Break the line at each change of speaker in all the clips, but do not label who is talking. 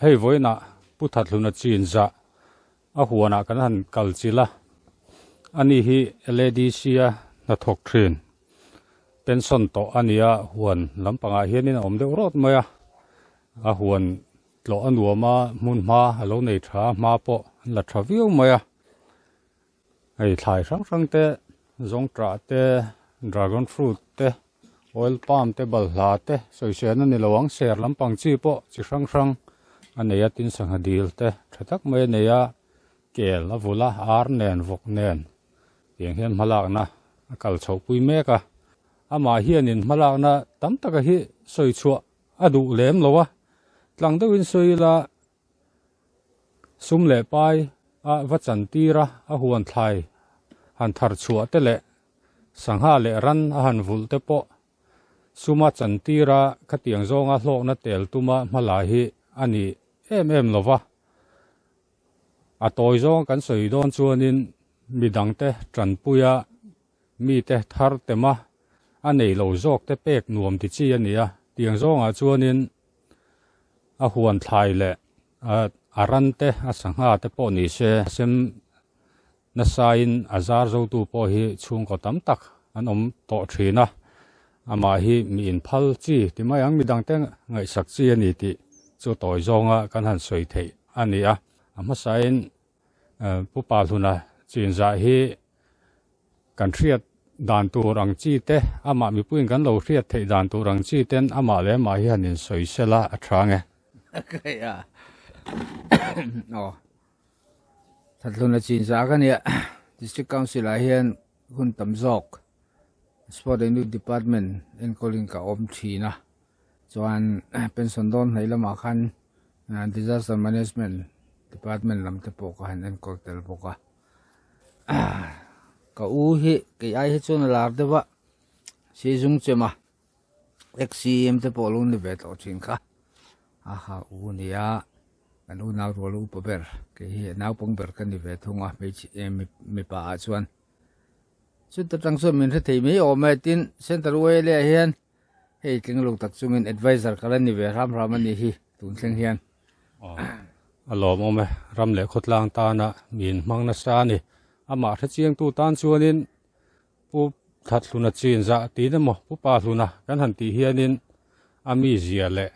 Hei vawiinah Pu Thathluna Chinzah a huanah kan han kal chilh a, ani hi LADC a hnathawk thin pension tawh a ni a, huan lampangah hianin a awm deuh rawt mai a, a huan tlawh a nuam a, hmun hma a lo nei tha a, hma pawh an la tha viau mai a. Hei thlai hrang hrang te zawngṭah te dragon fruit te oil palm te balhla te sawisel a ni lo ang ser lampang chi pawh chi hrang hrang a nei a tin sangha dil te tha tak mai a nei a kel a vul a ar nen vawk nen tiang hian hmalakna a kal chhoh pui mek a amah hianin hmalakna tam taka hi sawi chhuah a duh lem lo a tlang deuhin sawi ila. Sum leh pai a va chan tir a, a huan thlai han thar chhuah te leh sangha leh ran a han vulh te pawh suma chan tir a, khatiang zawnga hlawkna tel tuma hmala hi a ni em em lo va. A tawi zawng kan sawi dawn chuanin midangte tanpuia mite thar tema a nei lo zawk te pek nuam ti chi a ni a, tiang zawngah chuanin a huan thlai leh a ran te a sangha te pawh ni se sem nasain a zar zotu pawh hi chhungkaw tam tak an awm tawh thin a, amah hi mi inphal chi ti mai ang midang te ngaihsak chi a ni tih chu tawi zawnga kan han sawi theih a ni a, a hmasain Pu Pahluna chinzah hi kan hriat dan tur ang chi te, amah mipuiin kan lo hriat theih dan tur ang chi ten amah leh amah hi han insawi sela a tha nge.
Kei a aw Thathluna chinzah ka nia District Council ah hian hun tam zawk Sport and Youth Department enkawlin ka awm thin a chuan pension dawn hnaih lamah khan Disaster Management Department lam te pawh ka han enkawl tel bawk a ka u hi kei ai hi chuan a lar deuh a Sizung Chema XCM te pawh lo ni ve tawh thin kha a ha u nia kan unau rual upa ber kei hi naupang ber ka ni ve thung a hmeichhe mipa ah chuan chuta tang chuan min hre thei mai awm e tin center way leh ah hian Hei tling lo tak chungin adviser ka la ni ve hram hram a nih hi tun thleng hian.
A lawmawm e, ram leh khawtlang tana min hmang nasa a ni. Amah hrechiangtu tan chuanin Pu Thathluna Chinzah tiin emaw Pu Pahluna kan han tih hianin a mizia leh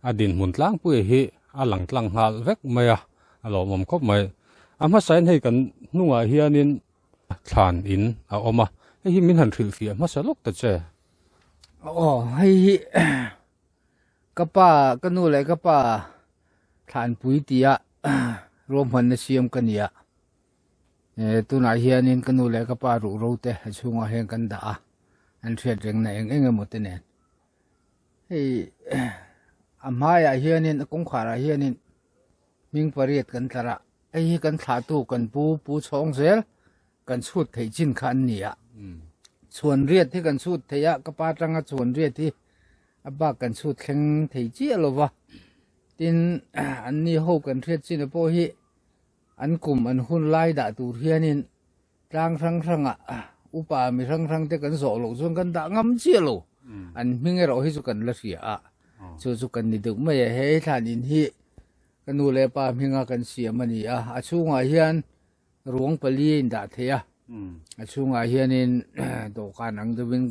a dinhmun tlangpui hi a lang tlang nghal vek mai a, a lawmawm khawp mai. A hmasain hei kan hnungah hianin thlan in a awm a, hei hi min han hrilhfiah hmasa lawk ta che.
Aw hei hi ka pa ka nu leh ka pa thlanpui tia ruahmanna siam ka ni a eh tunah hianin ka nu leh ka pa ruh ro te a chhungah hian kan dah a an hriat rengna eng eng emaw te nen hei a hmaiah hianin a kawngkharah hianin hming pariat kan tlar a hei hi kan thlahtu kan pu pu chhawng zel. Kan chhut theih chin kha an ni a, chhuan riat hi kan chhut thei a, ka pa tanga chhuan riat hi a bak kan chhut thleng thei chiah lo va, tin an ni ho kan hriat chin a pawh hi an kum an hun lai dah tur hianin tlang hrang hrangah upa mi hrang hrang te kan zawh loh chuan kan dah ngam chiah lo, an hming erawh hi chu kan la hria a, chu chu kan ni deuh mai a, he thlan in hi ka nu leh pa hminga kan siam a ni a, a chhungah hian Ruang pali a indah thei a, a chhungah hianin dawhkan ang deuhin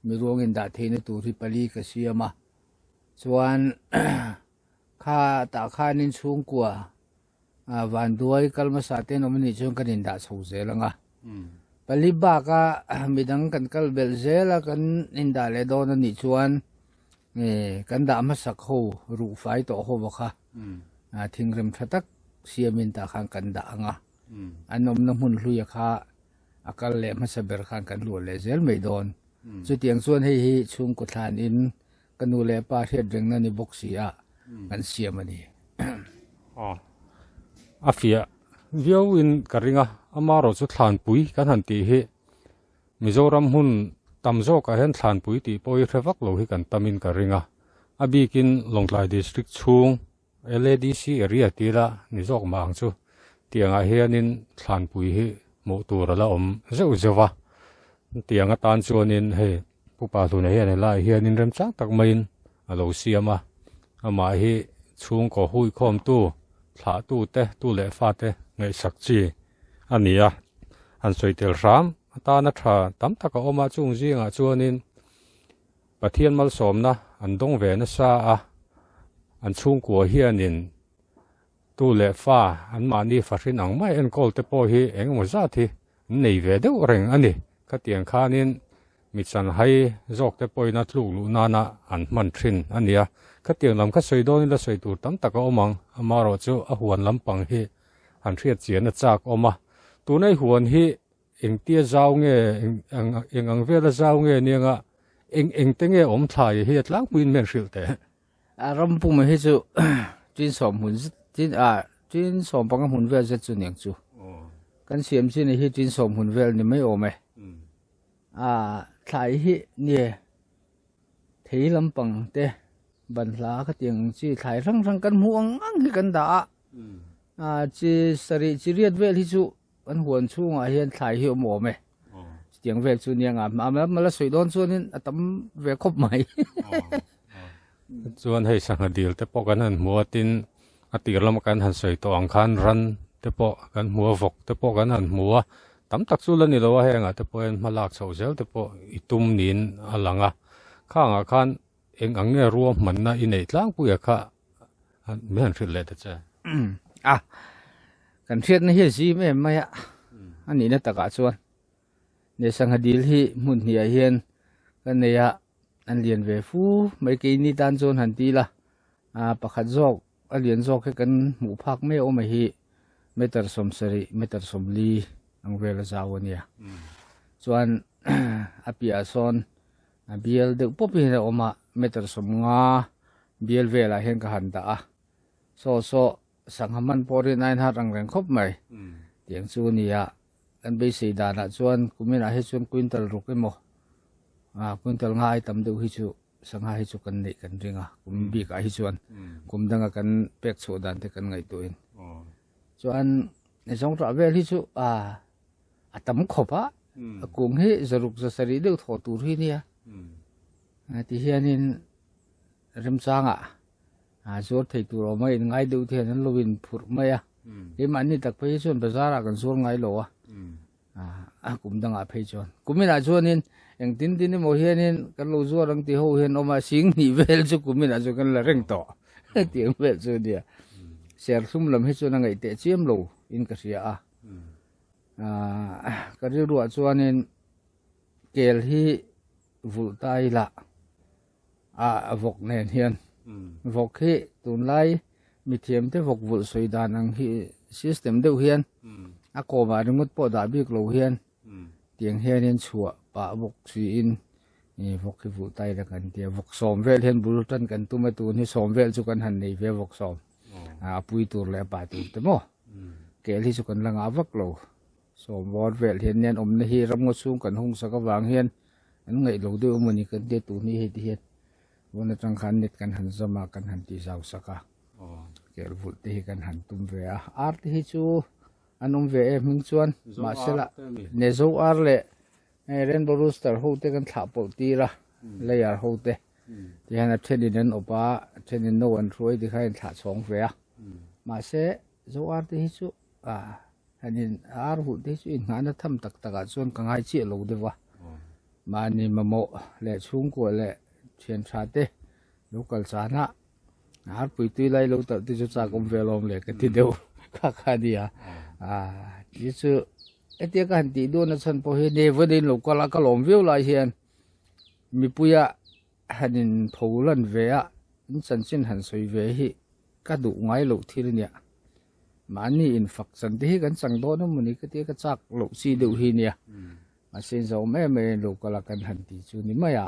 mi ruang indah theihna tur hi pali ka siam a, chuan kha tah khanin chhungkua vanduai kal hmasa te an awm anih chuan kan indah chho zel ang a, pali baka midang kan kal belh zel a kan indah leh dawn anih chuan kan dah hmasak ho ruhfai tawh ho va kha thingrem tha tak siamin tah khan kan dah ang a, an awmna hmun hluia kha a kal leh hmasa ber khan kan luah leh zel mai dawn. Chutiang chuan hei hi chhungkaw thlanin ka nu leh pa hriat rengna ni bawk si a kan siam a ni.
A fiah viauin ka ring a, amaherawh chu thlanpui kan han tih hi Mizoram hmun tam zawkah hian thlanpui tih pawh hi hre vak lo hi kan tamin ka ring a, a bikin Lawngtlai District chhung LADC area tih ila ni zawk mah ang chu tiangah hianin thlanpui hi hmuh tur a la awm zeuh zeuh a, tiang atan chuanin hei Pu Pahluna hian helaiah hianin remchang tak maiin a lo siam a, amah hi Chhungkaw huikhawmtu, thlahtute, tu leh fate ngaihsak chi a ni a. Han sawi tel hram atana tha tam tak a awm a, chung zingah chuanin Pathian malsawmna an dawng ve nasa a, an chhungkua hianin tu leh fa anmahni fahrin ang mai enkawl te pawh hi engemaw zat hi an nei ve deuh reng a ni. Khatiang khanin mi chanhai zawk te pawhin a tluk luh nana an hman thin a ni a. Khatiang lam kha sawi dawnin la sawi tur tam tak a awm ang, amaherawhchu a huan lampang hi han hriat chian a chak awm a. Tuna i huan hi Engtia zau nge, eng ang vela zau nge nia eng eng te nge awm thlai hi a tlangpuiin men hrilh teh.
A ram pum hi chu tin sawm hmun zet tin ah tin sawm panga hmun vel zet chu niang chu. Kan siam chin hi tin sawm hmun vel ni mai awm e. A thlai hi nie thei lampang te banhla khatiang ang chi thlai hrang hrang kan hmuh ang ang hi kan dah a. A chi sarih chi riat vel hi chu Kan huan chhungah hian thlai hi awm awm e. Chutiang vel chu nia nga a mala sawi dawn chuanin a tam ve khawp mai.
Chuan hei sangha dil te pawh kan han hmu a tin a tir lama kan han sawi tawh ang khan ran te pawh kan hmu a vawk te pawh kan han hmu a tam tak chu la ni lo a hengah te pawh hian hma lak chhoh zel te pawh i tum niin a lang a khangah khan eng ang nge ruahmanna i neih tlangpuia kha Min han hrilh leh ta che.
A, kan hriatna hi a zim em mai a, a nihna takah chuan ne sangha dil hi hmun hnih ah hian ka nei a, an lian ve fu mai keini tan chuan han ti ila, a pakhat zawk a lian zawk hi kan hmuh phak mai awm a hi meter sawmsarih meter sawmli ang vel a zau a nia. Chuan a piahah sawn a bial deuh pawp hi a awm a meter sawmnga bial velah hian ka han dah a saw saw sangha man pawh rin aiin har ang reng khawp mai tiang chu a ni a kan beisei danah chuan kuminah hi chuan quintal ruk emaw ah quintal nga ai tam deuh hi chu sangha hi chu kan neih kan ring a kum bikah hi chuan kum danga kan pek chhuah dan te kan ngaihtuahin chuan zawngṭah vel hi chu ah a tam khawp a a kung hi zaruk zasarih deuh thawh tur hi nia ti hianin remchangah a zuar thei tur awm a inngai deuh te hian an lo inphurh mai a keimahni tak phei hi chuan bazar ah kan zuar ngai lo a a kum dangah phei chuan kuminah chuanin engtin tin emaw hianin kan lo zuar ang tih ho hian awm a sing hnih vel chu kuminah chuan kan la reng tawh hetiang vel chu nia serthlum lam hi chuan a ngaih teh chiam lo in ka hria a. Ka rilruah chuanin kel hi vulh ta ila a vawk nen hian vawk hi tunlai mithiamte vawk vulh sawi dan ang hi system deuh hian a kawmah ringawt pawh dah bik lo hian tiang hianin chhuah pah bawk siin vawk hi vulh ta ila kan tia vawk sawm vel hian bul tan kan tum a tun hi sawm vel chu kan han nei ve vawk sawm. A pui tur leh a pa tur te maw kel hi chu kan la ngah vak lo sawm vawr vel hian nen awmna hi ramngaw chhung kan hung sak avang hian an ngaih lo deuh emawni kan tia tun hi hei ti hian vawn atang khan net kan han zam a kan han ti zau sak a kel vulh te hi kan han tum ve a ar te hi chu an awm ve em hming chuan mahsela ne zo ar leh hei rainbow rooster ho te kan thlah pawlh tir a layer ho te. Tihian a thenin an awp a, a thenin no an hruai ti kha a inthlah chhawng ve a. Mahse, zo ar te hi chu ah han in ar hulh te hi chu inngahna tham tak takah chuan ka ngai chiah lo deuh a. Mahni mamawh leh chhungkua leh thian tha te lo kal chana ar pui tui lai lo talh te chu chak awm ve alawm le ka ti deuh kha kha a nia. Ah ti chu hetia ka han tih duhna chhan pawh hi ne vawiin lo kal a ka lawm viau lai hian Mipuia han in pho lan ve a, in chanchin han sawi ve hi ka duh ngai loh thil nia. Mahni in fak chan te hi kan chang dawn emaw ni ka tia ka chak loh chi deuh hi nia. Mahse in zawm em em in local a kan han ti chu ni mai a.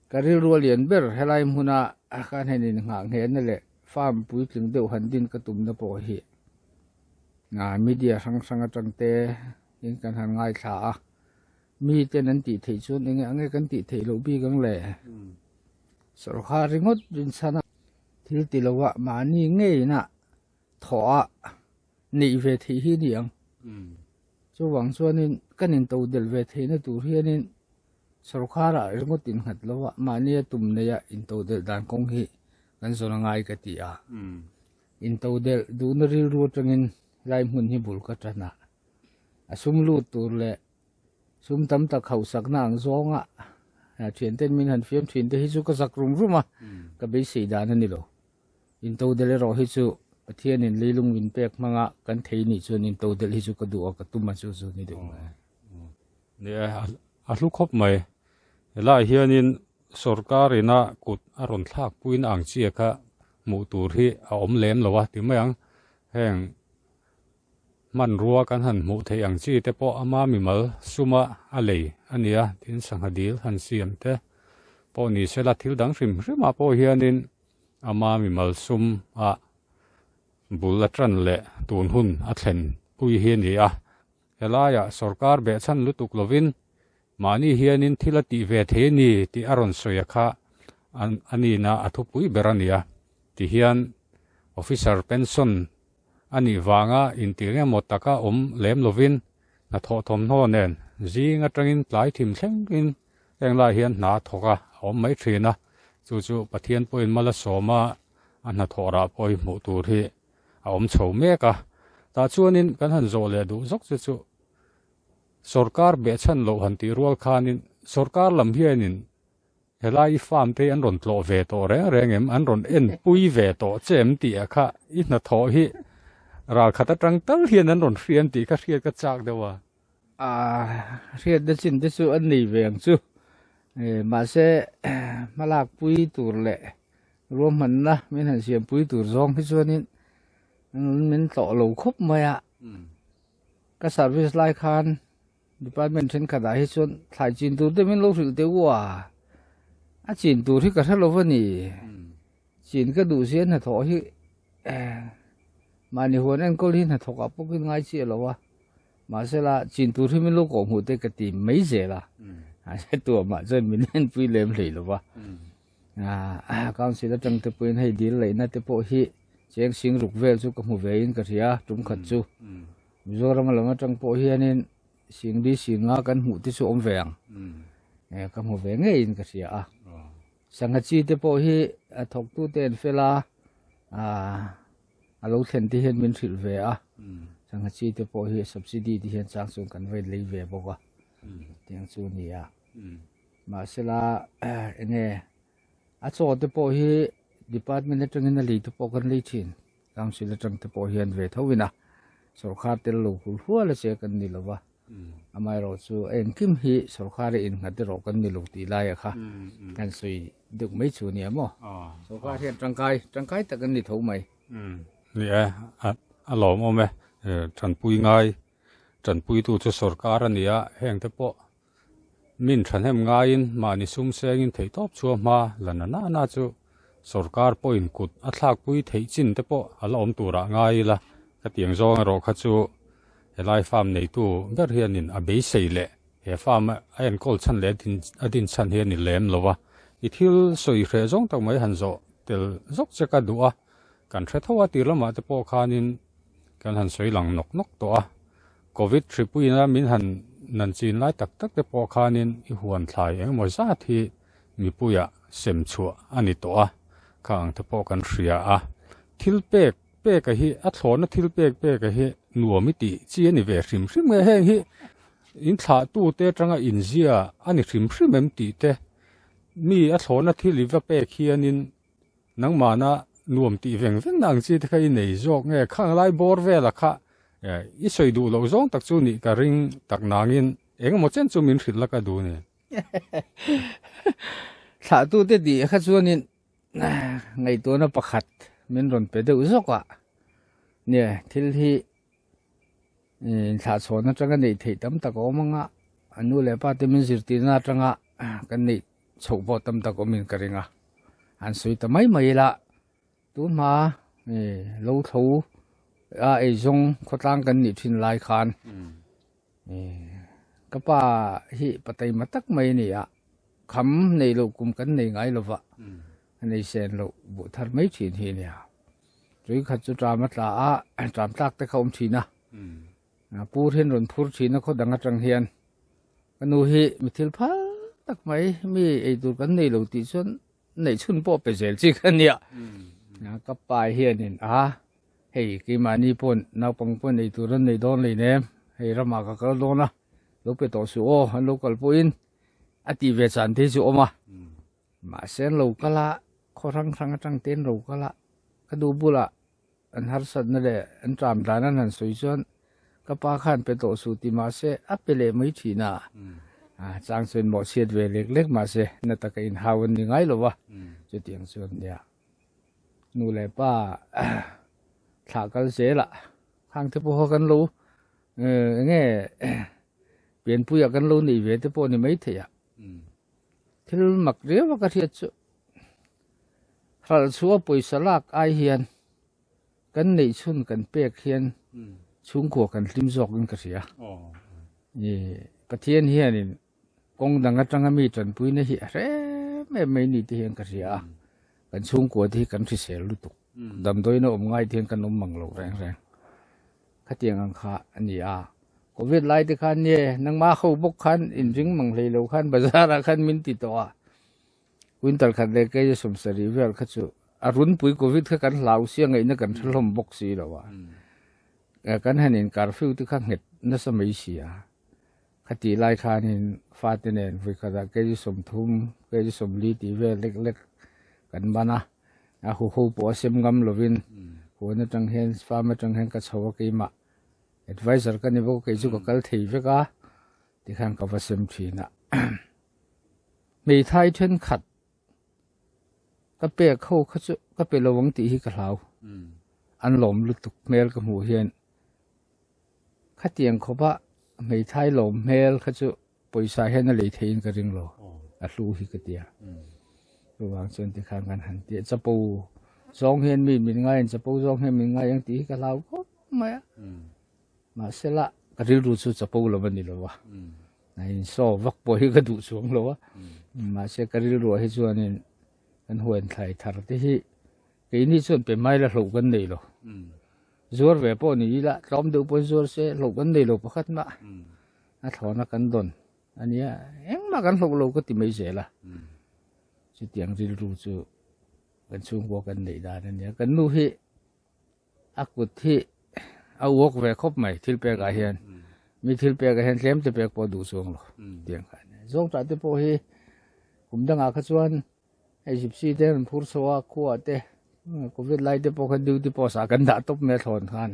Ka rilru a lian ber helai hmuna khan han in nghah nghehna leh farm puitling deuh han din ka tumna pawh hi media hrang hrang atang te in kan han ngaithla a. Mi ten an tih theih chuan enge ang nge kan tih theih loh bik ang le? Sawrkar ringawt rinchhan a thil ti lo a mahni ngeiin a thawh a neih ve theih hi a ni ang. Chuvang chuanin kan in to delh ve theihna tur hianin sawrkar ah ringawt innghat lo a mahni a tum nei a in to delh dan kawng hi. kan zawn a ngai ka ti a. Intodelh duhna rilru atangin helai hmun hi bul ka tan a, a sum lut tur leh sum tam tak hauhsakna ang zawnga thianten min han fiam thin te hi chu ka zak rum rum a, ka beisei dan a ni lo. Intodelh erawh hi chu Pathianin leilung min pek hmanga kan thei nih chuan intodelh hi chu ka duh a, ka tum a chu chu ni deuh mai.
Ni e, a hlu khawp mai. Helaiah hianin sorkar ina kut a rawn thlak puiin ang chi kha hmuh tur hi a awm lem lo a ti mai ang. Heng hmanrua kan han hmuh theih ang chi te pawh ama mimal suma a lei a ni a, tin sangha dil han siam te pawh ni sela thil dang hrim hrimah pawh hianin ama mimal sum a bul a tan leh tun hun a thlen pui hi a ni a. Helaiah sorkar behchhan lutuk lovin mahni hianin thil a tih ve thei a ni tih a rawn sawi a kha a nihna a thupui ber a ni a. Tihian officer pension a nih vanga intih engemaw taka awm lem lovin hnathawh thawmhnaw nen zing atangin tlai thim thlengin heng lai hian hna a thawk a, a awm mai thin a. Chu chu Pathian pawhin mal a sawm a, a hnathawh rah pawh hi hmuh tur hi a awm chho mek a. Tah chuanin kan han zawh leh duh zawk che chu sorkar behchhan loh han tih rual khanin sorkar lam hianin helai i farm te hi an rawn tlawh ve tawh reng reng em, an rawn enpui ve tawh che em tih ah kha i hnathawh hi ralkhat atang tal hian an rawn hria em tih kha hriat ka chak deuh a.
A hriatna chin te chu an nei ve ang chu. Mahse hmalak pui tur leh ruahmanna min han siam pui tur zawng hi chuanin min tlawh lo khawp mai a. Ka service lai khan department thenkhat ah hi chuan thlai chin tur te min lo hrilh teh u a, a chin tur hi ka hre lo va ni. Chin ka duh sia hnathawh hi mahni huan enkawl hi hnathawk ah pawh ka ngai chiah lo a. Mahsela chin tur hi min lo kawh hmuh te ka ti mai zel a, mahse tuamah chuan min enpui lem hlei lo va. Council atang te pawhin hei dil laihna te pawh hi cheng sing ruk vel chu ka hmu ve in ka hria tum khat chu. Mizoram lam atang pawh hianin sing li sing nga kan hmuh te chu awm ve ang. Ka hmu ve ngeiin ka hria a. Sangha chi te pawh hi a thawktu te an fel a, a lo thlen te hian min hrilh ve a sangha chi te pawh hi subsidy te hian chang chuan kan vei lei ve bawk a tiang chu a ni a mahsela enge a chaw te pawh hi department atangin a lei te pawh kan lei thin council atang te pawh hian ve tho in a sorkar tel lo hul hual a che kan ni lova Amaherawhchu engkim hi sorkar a innghat erawh kan ni lo tih laia kha kan sawi deuh mai chu a nia maw? Sorkar hian tangkai tangkai tak an ni tho mai.
Ni e, a lawmawm e. Tanpui ngai, tanpuitu chu sorkar a ni a, hengte pawh min thahnem ngaiin mahni sum sengin theihtawp chhuah hma la na na na chu sorkar pawhin kut a thlakpui theih chin te pawh a la awm turah ngai ila ka tiang zawng erawh kha chu helai farm neitu ber hianin a beisei leh he farm a enkawl chhan leh a din chhan hi a ni lem lo a, i thil sawi hreh zawng tak mai han zawh tel zawk che ka duh a, kan hre tho a tir lamah te pawh khanin kan han sawi lang nawk nawk tawh a. Covid hripuina min han nan chin lai tak tak te pawh khanin i huan thlai engemaw zat hi mipuiah sem chhuah a ni tawh a, kha ang te pawh kan hria a. Thil pek peka hi a thlawhna thil pek peka hi nuam i tih chi a ni ve hrim hrim nge heng hi in thlahtute atanga inzia a ni hrim hrim em tih te mi a thlawhna thil i va pek hianin Nangmahna nuam tih veng veng na ang chi te kha i nei zawk nge khang lai bawr vela kha i sawi duh loh zawng tak chu nih ka ring tak nangin engemaw chen chu min hrilh la ka duh ni.
Thlahtute tih kha chuanin ngaihtuahna pakhat min rawn pe deuh zawk a, nia thil hi inthlahchhawn atanga neih theih tam tak a awm anga a nu leh pa te min zirtirna atanga kan neih chhoh pawh tam tak awmin ka ring a an sawi ta mai mai ila tunhma lo tho a eizawng khawtlang kan nih thin lai khan ka pa hi pa taima tak mai a ni a kham nei loh kum kan nei ngai lova a nei sen loh buh thar mai thin hi a nia tui khat chu ṭam a tla a ṭam tlak te kha awm thin a pur hian rawn phur thin a khaw dang atang hian ka nu hi mi thil phal tak mai mi eitur kan nei lo tih chuan. neih chhun pawh pe zel chi kha nia. Ka pa hianin a hei keimahni pawn naupang pawn ei tur an nei dawn lei nem hei ramah ka kal dawn a lo pe tawh suh aw an lo kal pawhin a tih ve chan te hi chu a awm a. Mahse an lo kal a khaw hrang hrang atang te an lo kal a ka duh bulah An harsatna leh an ṭam dan an han sawi chuan ka pa khan pe tawh suh ti mahse a pe leh mai ṭhin a, chang chuan mawhchhiat ve lek lek mahse na taka inhau an ni ngai lo va, chutiang chuan nia nu leh pa thlah kal zelah khang te pawh kha kan lo eng nge pianpuiah kan lo nei ve te pawh ni maithei a, thil mak riau a ka hriat chu. Hralh chhuah pawisa lak ai hian kan neih chhun kan pek hian chhungkua kan hlim zawk in ka hria. Pathian hianin kawng dang atanga mi tanpuina hi a hrem em mai ni te hian ka hria a. Kan chhungkua te hi kan hrisel lutuk. Damdawiin a awm ngai te hian kan awm mang lo reng reng. Khatiang ang kha a ni a. Covid lai te khan nge nangmah ho bawk khan inring mang hlei lo khan bazar ah khan min ti tawh a. Quintal khat leh kg 70 vel kha chu a runpui covid kha kan hlau sia ngaihna kan hre hlawm bawk si lo a. Kan han in curfew te kha nghet nasa mai si a. Khati lai khanin fate nen vui khatah kg 30, kg 40 tih vel lek lek kan ban a. A huho pawh a sem ngam lovin huan atang hian farm atang hian ka chho a keimah advisor ka ni bawk a kei chu ka kal thei vek a tikhan ka va sem thin a. Hmeithai thenkhat ka pek ho kha chu ka pe lo ang tih hi ka hlau. An lawm lutuk hmel ka hmuh hian khatiang khawpa hmeithai lawm hmel kha chu pawisa hian a lei theiin ka ring lo. A hlu hi ka tia. Chuvang chuan tikhan kan han tia chapo zawng hian mi min ngai ang chapo zawng hian min ngai ang tih hi ka hlau khawp mai a. Mahsela ka rilru chu chapo lo a ni lo a. A insaw vak pawh hi ka duh chuang lo a. Mahse ka rilruah hi chuanin kan huan thlai thar te hi keini chuan pe mai la hloh kan nei lo. Zuar ve pawh ni ila tlawm deuh pawn zuar se hloh kan nei lo pakhat mah. A thlawna kan dawn a nia engmah kan hloh lo ka ti mai zel a. Chutiang rilru chu kan chhungkua kan neih dan a nia. Kan nu hi A kut hi a uak ve khawp mai thil pek ah hian mi thil pek ah hian tlem te pek pawh duh chuang lo tiang kha ania zawng tah te pawh hi kum dangah kha chuan hei gypsy te an phur chho a khua te covid lai te pawh kha duty post ah kan dah tawp mai a thlawn khan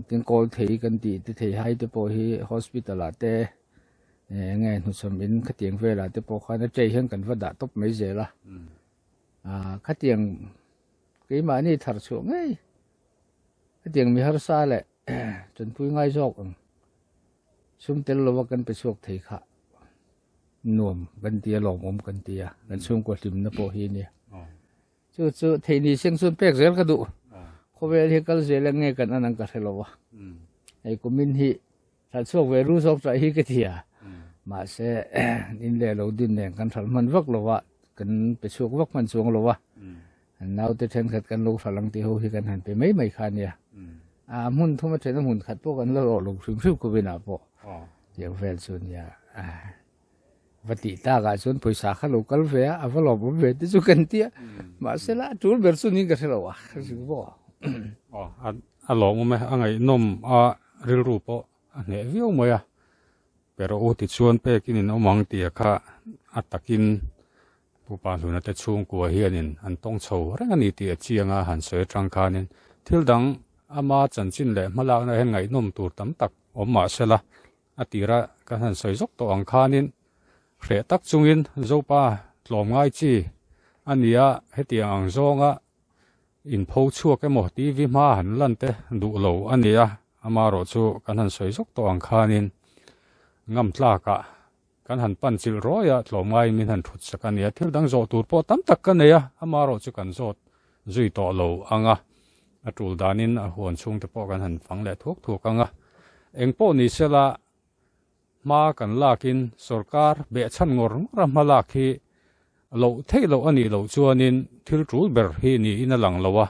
tin kawl thei kan tih te thei hai te pawh hi hospital ah te eng nge hnuchham in khatiang velah te pawh khan a tray hian kan va dah tawp mai zel a khatiang. Keimahni thar chhuah ngei hetiang mi harsa leh tanpui ngai zawk ang sum tel lova kan pe chhuak thei kha nuam kan ti a lawmawm kan ti a kan chhungkaw hlimna pawh hi ania chu chu thei ni seng chuan pek zel ka duh khawvel hi kal zel ang nge kan an ang ka hre lo a hei kumin hi Hralh chhuak ve ru zawk tah hi ka ti a, mahse in leh lo din nen kan hralh hman vak lo a, kan pe chhuak vak hman chuang lo a, an naute thenkhat kan lo hralh ang tih ho hi kan han pe mai mai kha a nia. A hmun thum a then a hmun khat pawh kan la rawh lo hrim hrim khawpin ah pawh tiang vel chu a nia. Va tih takah chuan pawisa kha lo kal ve a, a va lawmawm ve te chu kan ti a, mahse la a tul ber chu niin ka hre lo a, ka zir bawk a.
Aw, a lawmawm e, a ngaihnawm a rilru pawh a hneh viau mai a, pero u tichuan pekin in awm ang tih a kha a takin Pu Pahluna te chhungkua hianin an tawng chho reng a ni tih a chiang a, han sawi atang khanin thil dang ama chanchin leh hmalakna hian ngaihnawm tur tam tak awm mahsela A tira kan han sawi zawk tawh ang khanin hreh tak chungin Zopa tlawm ngai chi a ni a, hetiang ang zawnga inpho chhuak emaw TV hma han lan te duh lo a ni a, amaherawh chu kan han sawi zawk tawh ang khanin ngam tlakah kan han pan chilh rawi a, tlawm ngaiin min han thut sak a ni a, thil dang zawh tur pawh tam tak ka nei a, amaherawh chu kan zawt zui tawh lo ang a. A tul danin a huan chhungte pawh kan han fang leh thuak thuak ang a, eng pawh ni sela hma kan lakin sorkar behchhan ngawr ngawr a hma lak hi loh theih loh a nih loh chuanin thil tul ber hi niin a lang lo a,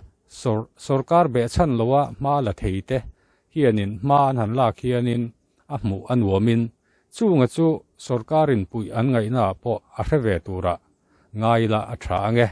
sorkar behchhan loa hma la thei te hianin hma an han lak hianin a hmuh a nuamin chunga chu sorkarin puih an ngaihnaah pawh a hre ve turah. ngai ila a tha ang e.